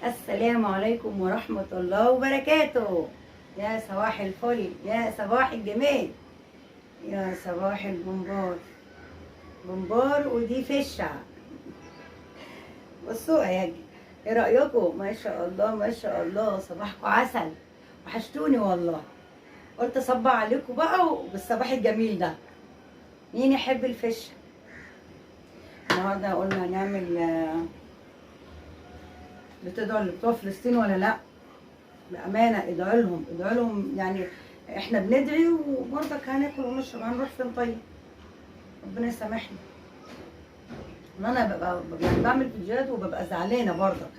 السلام عليكم ورحمة الله وبركاته. يا صباح الفل، يا صباح الجمال، يا صباح البمبار. بمبار ودي فشة. بصوا اهي، ايه رأيكم؟ ما شاء الله ما شاء الله، صباحكم عسل، وحشتوني والله. قلت اصبح عليكم بقى وبالصباح الجميل ده. مين يحب الفشة؟ النهارده قلنا هنعمل، بتدعوا اللي بتوع فلسطين ولا لا؟ بامانه ادعوا لهم، ادعوا لهم. يعني احنا بندعي وبرضك هناكل ونشرب، هنروح فين؟ طيب ربنا يسامحنا. ان انا ببقى يعني بعمل فيديوهات وببقى زعلانة برضك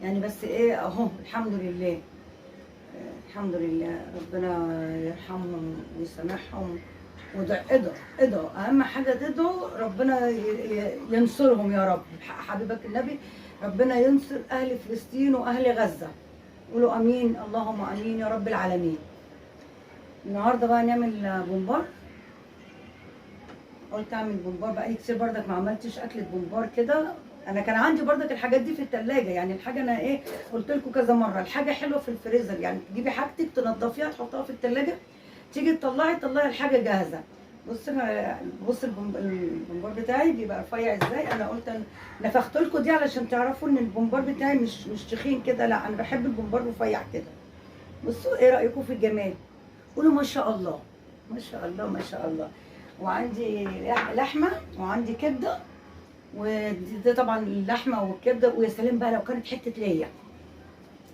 يعني، بس ايه اهو الحمد لله، الحمد لله، ربنا يرحمهم ويسامحهم. وادعوا ادعوا ادعوا، اهم حاجة تدعوا ربنا ينصرهم يا رب، بحق حبيبك النبي ربنا ينصر اهل فلسطين واهل غزة. قولوا امين، اللهم امين يا رب العالمين. النهارده بقى نعمل بومبار. قلت اعمل بومبار، بقالي كتير بردك ما عملتش اكله بومبار كده. انا كان عندي بردك الحاجات دي في التلاجة، يعني الحاجة انا ايه قلت لكم كذا مرة، الحاجة حلوة في الفريزر، يعني تجيبي حاجتك تنضفيها تحطها في التلاجة، تيجي تطلعي الحاجة جاهزة. بص بص البومبار بتاعي بيبقى رفيع ازاي. انا قلت نفخت لكم دي علشان تعرفوا ان البومبار بتاعي مش تخين كده، لا انا بحب البومبار رفيع كده. بصوا ايه رايكم في الجمال؟ قولوا ما شاء الله ما شاء الله ما شاء الله. وعندي لحمه وعندي كبده، ودي طبعا اللحمة والكبده، ويا سلام بقى لو كانت حتة ليا.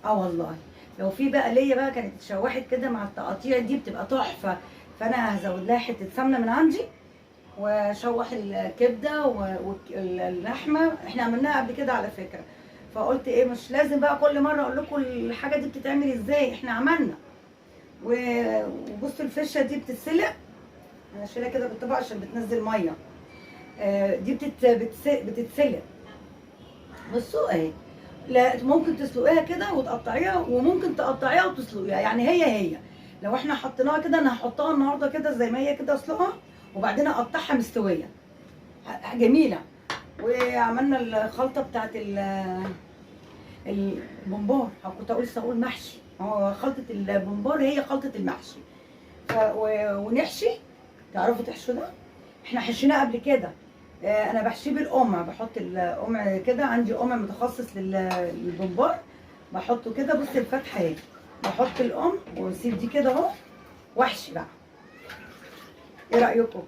والله لو في بقى ليا بقى كانت اتشوحت كده مع التقاطيع دي بتبقى تحفة. فانا هزود لها حتة سمنه من عندي واشوح الكبده واللحمة. احنا عملناها قبل كده على فكرة، فقلت ايه مش لازم بقى كل مرة اقول لكم الحاجة دي بتتعمل ازاي، احنا عملنا. وبصوا الفشه دي بتتسلق، انا شايلها كده بالطبق عشان بتنزل مية. دي بتتسلق. بصوا اهي، لا ممكن تسلقيها كده وتقطعيها، وممكن تقطعيها وتسلقيها، يعني هي لو احنا حطيناها كده، انا هحطها النهارده كده زي ما هي كده، اسلقها وبعدين اقطعها مستوية جميلة. وعملنا الخلطة بتاعت البمبار، كنت اقول لسه اقول محشي، هو خلطه البمبار هي خلطه المحشي. ونحشي، تعرفوا تحشوا ده؟ احنا حشيناه قبل كده. انا بحشيه بالقمع، بحط القمع كده، عندي قمع متخصص للبمبار، بحطه كده. بصي الفتحة اهي، بحط القمع واسيب دي كده اهو واحشي بقى. ايه رايكم؟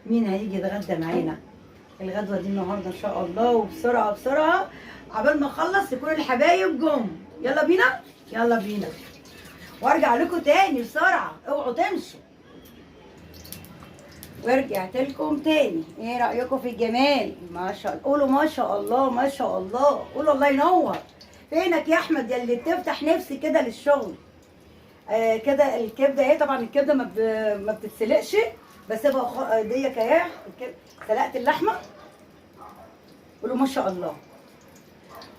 مين هيجي يتغدى معانا الغدوه دي النهارده ان شاء الله؟ وبسرعة بسرعة عبال ما اخلص يكون الحبايب جم. يلا بينا يلا بينا، وارجع لكم تاني بسرعة، اوعوا تمشوا. ورجعت لكم تاني. ايه رايكم في الجمال؟ ما شاء الله، قولوا ما شاء الله ما شاء الله، قولوا الله ينور. فينك يا احمد يا اللي بتفتح نفسي كده للشغل؟ كده الكبده اهي، طبعا الكبده ما بتتسلقش، بس بقى ديك اهي. سلقت اللحمة، قولوا ما شاء الله،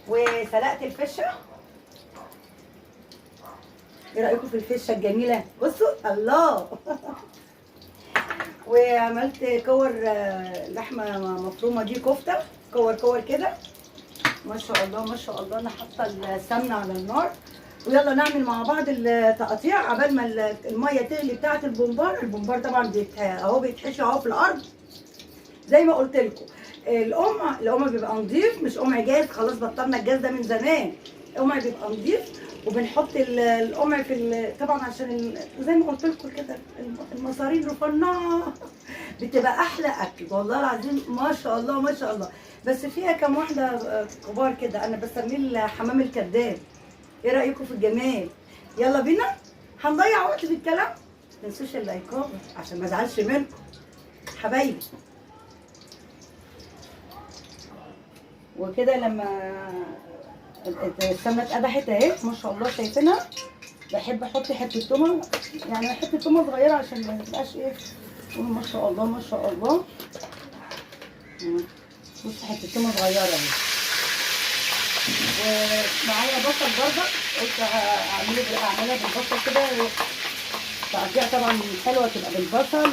وسلقت الفشه. ايه رايكم في الفشه الجميلة؟ بصوا الله. وعملت كور لحمه مفرومه، دي كفته كور كور كده، ما شاء الله ما شاء الله. انا حاطه السمنة على النار، ويلا نعمل مع بعض التقطيع عبال ما المية تغلي بتاعه البومبار. البومبار طبعا اهو بيتحشي اهو في الارض زي ما قلت لكم. القمع بيبقى نضيف، مش قمع جاز، خلاص بطلنا الجاز ده من زمان. القمع بيبقى نضيف، وبنحط القمع في طبعا عشان زي ما قلت لكم كده المصارين رفناها بتبقى احلى اكل والله العظيم، ما شاء الله ما شاء الله. بس فيها كام واحدة كبار كده، انا بسميه الحمام الكذاب. ايه رايكم في الجمال؟ يلا بينا، هنضيع وقت في الكلام. ما تنسوش اللايكات عشان ما ازعلش منكم حبايبي. وكده لما السمنة اتقدحت اهي ما شاء الله، شايفينها. بحب احط حتة تومة، يعني حتة تومة صغيرة عشان ما تبقاش ايه. ما شاء الله ما شاء الله. بص حتة تومة صغيرة اهي. ومعايا بصل برضه، قلت اعملها بالبصل كده، تقطيع طبعا حلوة تبقى بالبصل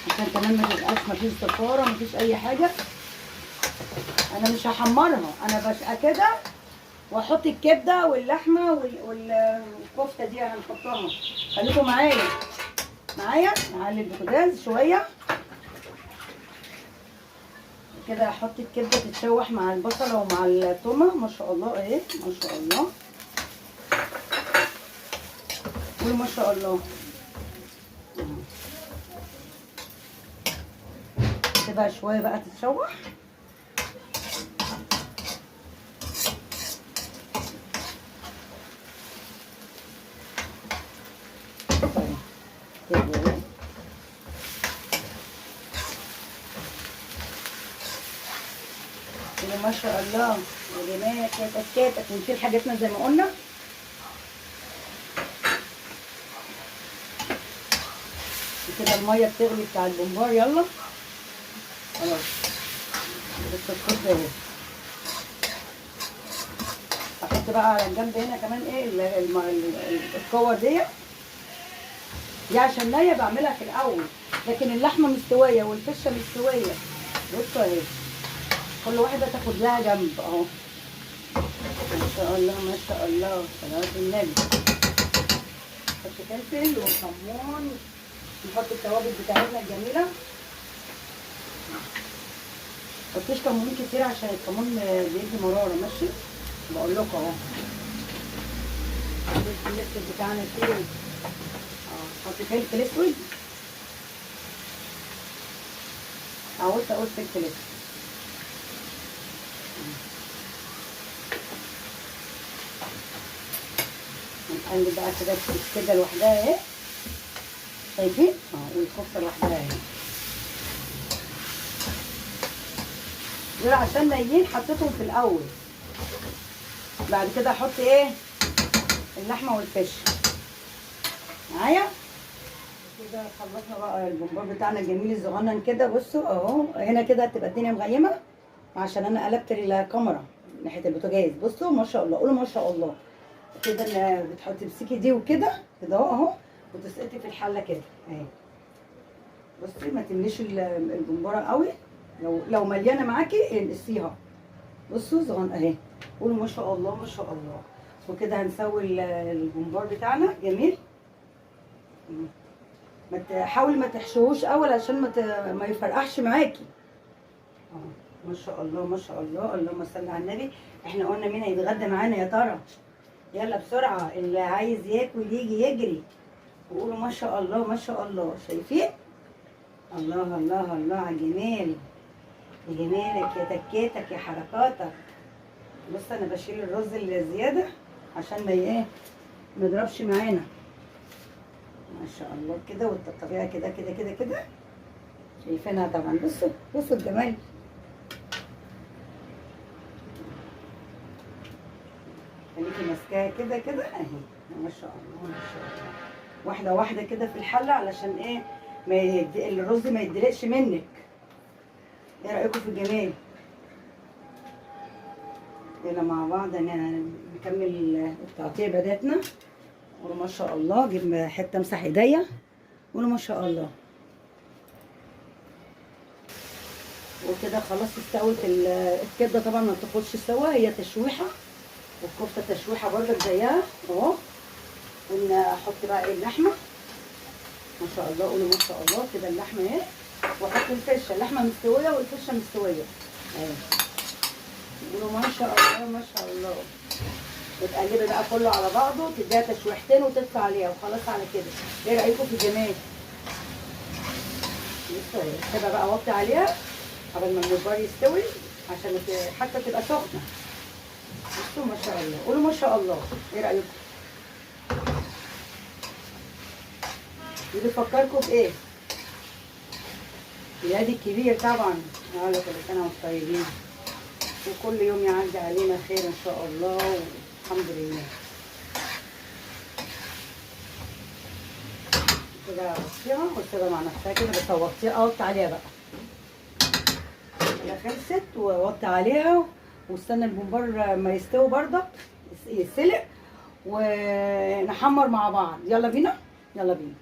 عشان كمان ما تبقاش مفيش زفاره مفيش اي حاجة. انا مش هحمرها، انا بشقى كده واحط الكبده واللحمة والكفته دي هنحطها. خليكم معايا معايا. نعلي البوتاجاز شوية كده، احط الكبده تتشوح مع البصله ومع التومه. ما شاء الله اهي، ما شاء الله، قولوا ما شاء الله. سيبها شوية بقى تتشوح. طيب كده كده ما شاء الله يا جماعة، يا تكاتك. ونشيل حاجتنا زي ما قلنا. كده المية بتغلي بتاع البومبار. يلا خلاص بس الكبده اهي. احط بقى على الجنب هنا كمان ايه الكور دي عشان نيه بعملها في الاول، لكن اللحمة مستوية والفشه مستوية. بصوا اهي، كل واحدة تاخد لها جنب اهو. ما شاء الله ما شاء الله، صلاة النبي. نحط فلفل وكمون، نحط التوابل بتاعتنا الجميلة. ما تحطيش كمون كتير عشان الكمون بيدي مرارة، ماشي؟ بقول لكم اهو. الفلفل الاسود بتاعنا فين؟ حط فلفل اسود. عاوزة اقول فلفل اسود. نقلب بقى كده كده لوحدها اهي، شايفين؟ والكفته لوحدها اهي. دول عشان نايين حطيتهم في الاول. بعد كده احط ايه؟ اللحمة والفش معايا كده. خلصنا بقى البومبار بتاعنا الجميل الصغنن كده. بصوا اهو هنا كده هتبقى الدنيا مغيمه عشان انا قلبت الكاميرا ناحية البوتاجاز. بصوا ما شاء الله، قولوا ما شاء الله. كده بتحطي تمسكي دي وكده كده اهو، وتسقطي في الحلة كده اهي. بصي ما تمليش البومباره قوي، لو مليانة معاكي انقصيها. بصوا صغن اهي، قولوا ما شاء الله ما شاء الله. وكده هنسوي البومبار بتاعنا جميل. ما تحاولي ما تحشوهوش اول عشان ما يفرقعش معاكي. ما شاء الله ما شاء الله، اللهم صل على النبي. احنا قلنا مين هيتغدى معانا يا ترى؟ يلا بسرعة، اللي عايز ياكل يجي يجري. وقولوا ما شاء الله ما شاء الله. شايفين؟ الله الله الله على الجمال، يا جمالك يا تكاتك يا حركاتك. بص انا بشيل الرز اللي زيادة عشان ما ايه ما يضربش معانا. ما شاء الله كده، والتطبيعه كده كده كده كده، شايفينها طبعا. بصوا بصوا الجمال. خليكي ماسكاها كده كده اهي، ما شاء الله ما شاء الله. واحدة واحدة كده في الحلة علشان ايه ما الرز ما يدلقش منك. ايه رايكم في الجمال؟ يلا مع بعض نكمل التقطيع بتاعتنا. قولوا ما شاء الله. جيب حتة امسح ايديا. قولوا ما شاء الله. وكده خلاص استوت الكبده. طبعا ما بتاخدش سوا، هي تشويحه، والكفته تشويحه برضك زيها اهو. ونحط بقى ايه اللحمة ما شاء الله. قولوا ما شاء الله. كده اللحمة اهي، واحط الفشه. اللحمة مستوية والفشه مستوية اهي. قولوا ما شاء الله ما شاء الله. وتقلبي بقى كله على بعضه، تديها تشويحتين وتطفي عليها وخلاص على كده. ايه رايكم في الجمال؟ لسه سيبها بقى وطي عليها قبل ما الممبار يستوي عشان حتى تبقى سخنة. بصوا ما شاء الله، قولوا ما شاء الله. ايه رايكم؟ دي بتفكركم بايه؟ العيد الكبير طبعا. يلا كل سنة وانتم طيبين، وكل يوم يعدي علينا خير ان شاء الله والحمد لله. كده وطيها وسيبها مع نفسها كده، بس وطيها اوطي عليها بقى. كده خلصت، ووطي عليها واستنى البومبار ما يستوي برضك يتسلق ونحمر مع بعض. يلا بينا يلا بينا.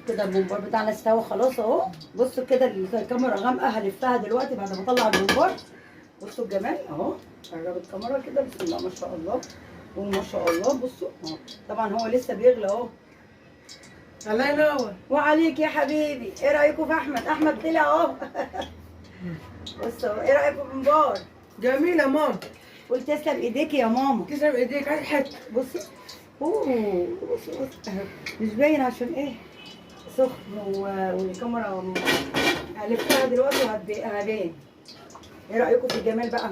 كده الممبار بتاعنا استوى خلاص اهو. بصوا كده الكاميرا غامقه، هلفها دلوقتي بعد ما اطلع الممبار. بصوا الجمال اهو، قرب الكاميرا كده، بسم الله ما شاء الله، وما شاء الله. بصوا اهو، طبعا هو لسه بيغلى اهو. الله ينور. وعليك يا حبيبي. ايه رايكم في احمد؟ احمد طلع اهو. بصوا ايه رايكم في الممبار؟ جميل يا ماما. قلت تسلم ايديك يا ماما. تسلم ايديك. عايز حتة. بصي اوه، بصي بصي اهو، مش باين عشان ايه سخن والكاميرا هلفها دلوقتي وهبان. ايه رايكم في الجمال بقى؟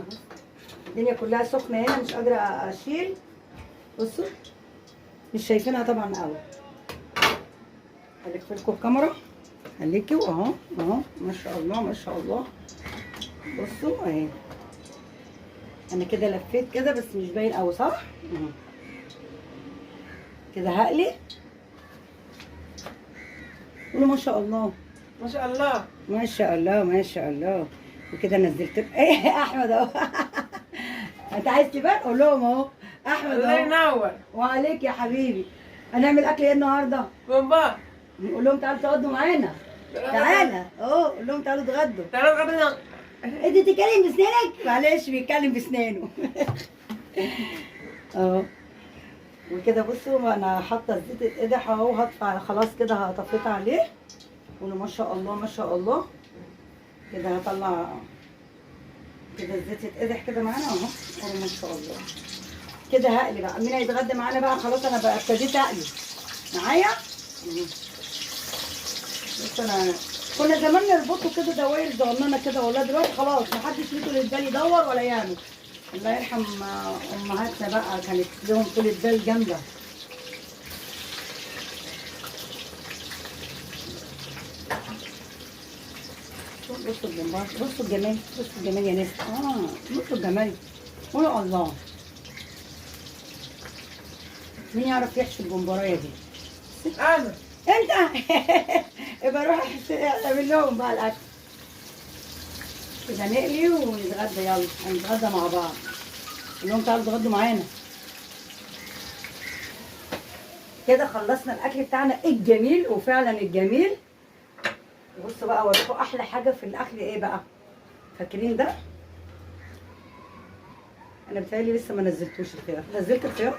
الدنيا كلها سخنة هنا، مش قادرة اشيل. بصوا مش شايفينها طبعا قوي. هلف لكم الكاميرا، هلكوا اهو اهو، ما شاء الله ما شاء الله. بصوا اهي، انا كده لفيت كده بس مش باين قوي صح؟ كده هقلي. قولوا ما شاء الله. ما شاء الله ما شاء الله ما شاء الله. وكده نزلت ايه احمد اهو. انت عايز تبان؟ قول لهم اهو احمد اهو. الله ينور. وعليك يا حبيبي. هنعمل اكل ايه النهارده؟ ممبار. نقول لهم تعالوا تقعدوا معانا. تعالى اهو، قول لهم تعالوا اتغدوا. تعالوا اتغدوا. انت بتتكلم بسنانك؟ معلش بيتكلم بسنانه. اهو. وكده بصوا انا حاطه الزيت القدح اهو، هطفي خلاص كده، هطفيت عليه. قولوا ما شاء الله ما شاء الله. كده هطلع كده الزيت يتقدح كده معانا اهو. قولوا ما شاء الله. كده هقلي بقى. مين هيتغدى معانا بقى؟ خلاص انا بقى ابتديت اقلي معايا. بص انا كنا زمان نربطه كده دواير صغننه كده، والله دلوقتي خلاص محدش ليه طول البال يدور ولا يعمل. الله يرحم امهاتنا بقى، كانت لهم طول البال جامدة. بصوا الجمباز، بصوا الجمال، بصوا الجمال يا ناس. بصوا الجمال، قولوا الله. مين يعرف يحشي الجمبرايه دي؟ انا. انت. يبقى روح اعمل لهم بقى الاكل. كده نقلي ونتغدى. يلا هنتغدى مع بعض. قول لهم تعالوا اتغدوا معانا. كده خلصنا الاكل بتاعنا الجميل، وفعلا الجميل. بصوا بقى اوريكم احلى حاجة في الاكل ايه بقى. فاكرين ده؟ انا بتهيألي لسه ما نزلتوش الخيار. نزلت الخيار؟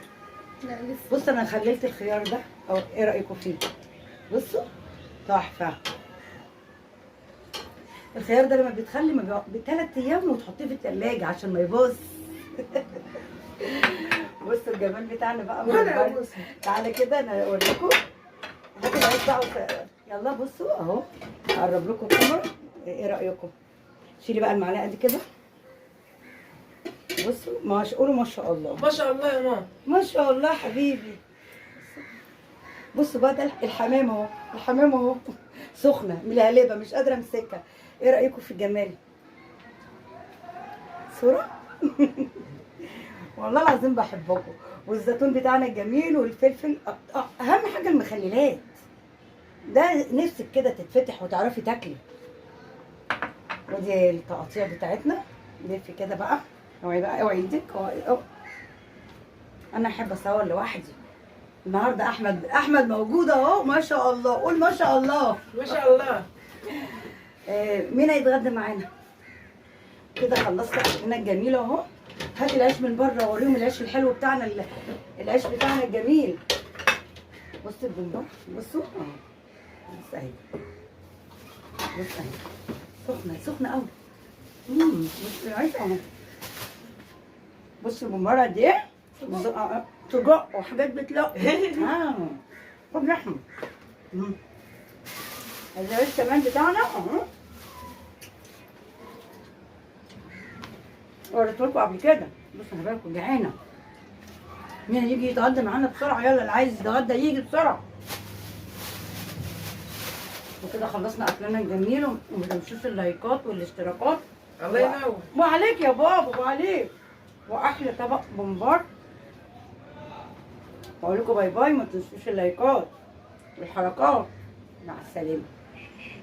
لا لسه. بصوا انا خليت الخيار ده، او ايه رايكم فيه؟ بصوا تحفة. الخيار ده لما بيتخلي ب3 ايام وتحطيه في التلاجة عشان ما يبوظ. بصوا الجمال بتاعنا بقى. تعالى كده انا اوريكم. هاتوا العيش بقى يلا بصوا اهو، اقرب لكم الكاميرا. ايه رايكم؟ شيلي بقى المعلقة دي كده. بصوا ما قولوا ما شاء الله. ما شاء الله يا ماما. ما شاء الله حبيبي. بصوا بقى ده الحمام اهو، الحمام اهو سخنة ملهلبه مش قادرة امسكها. ايه رايكم في الجمال؟ صوره. والله العظيم بحبكم. والزيتون بتاعنا الجميل والفلفل، اهم حاجة المخللات ده، نفسك كده تتفتح وتعرفي تاكلي. ودي التقطيع بتاعتنا. لف كده بقى، اوعي بقى، اوعي ايدك. انا احب اصور لوحدي النهارده. احمد موجود اهو، ما شاء الله. قول ما شاء الله. ما شاء الله. مين هيتغدى معانا؟ كده خلصت اكلنا الجميل اهو. هات العيش من بره، اوريهم العيش الحلو بتاعنا، العيش بتاعنا الجميل. بصوا البندق، بصوا اهو، بص اهي، بص اهي، سخنة سخنة قوي. بص العيش اهو. بصوا البمبره قد ايه؟ سجق وحاجات بتلق. خد لحمه. العيش كمان بتاعنا اهو، وريتهولكوا قبل كده. بصوا انا باكل جعانة. مين هيجي يتغدى معانا بسرعة؟ يلا اللي عايز يتغدى يجي بسرعة. وكده خلصنا اكلنا الجميل، وما تنسوش اللايكات والاشتراكات. الله ينور. وعليك يا بابا، وعليك. واحلى طبق بمبار. بقول لكم bye bye، ما تنسوش اللايكات والحركات. مع السلامة.